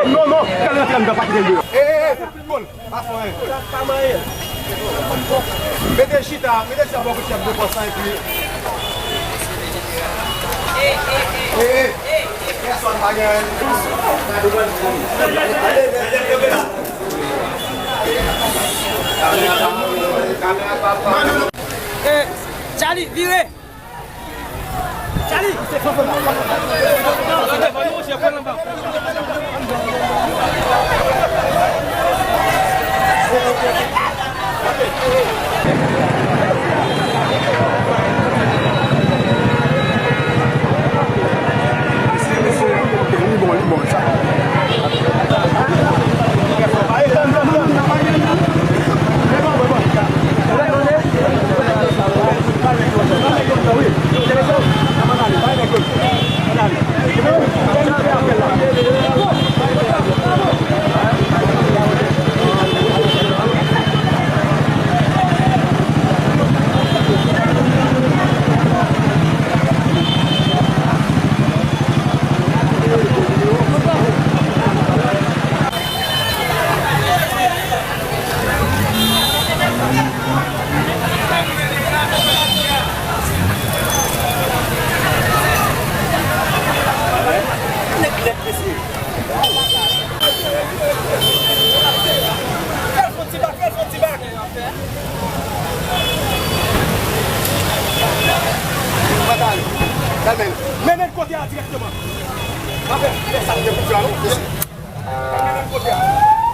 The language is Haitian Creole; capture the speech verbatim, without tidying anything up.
Non, non, kal rantre deyò. Bon, pa fè anyen. Mete chita, mete chita bò kote chèf de pòs la epi. Ee, pèsòn pa gen anyen. Ee, Charlie, vire! Mennen l kote a dirèkteman. Pa fè, fè sa m gen pou fè a non. Mennen l kote a.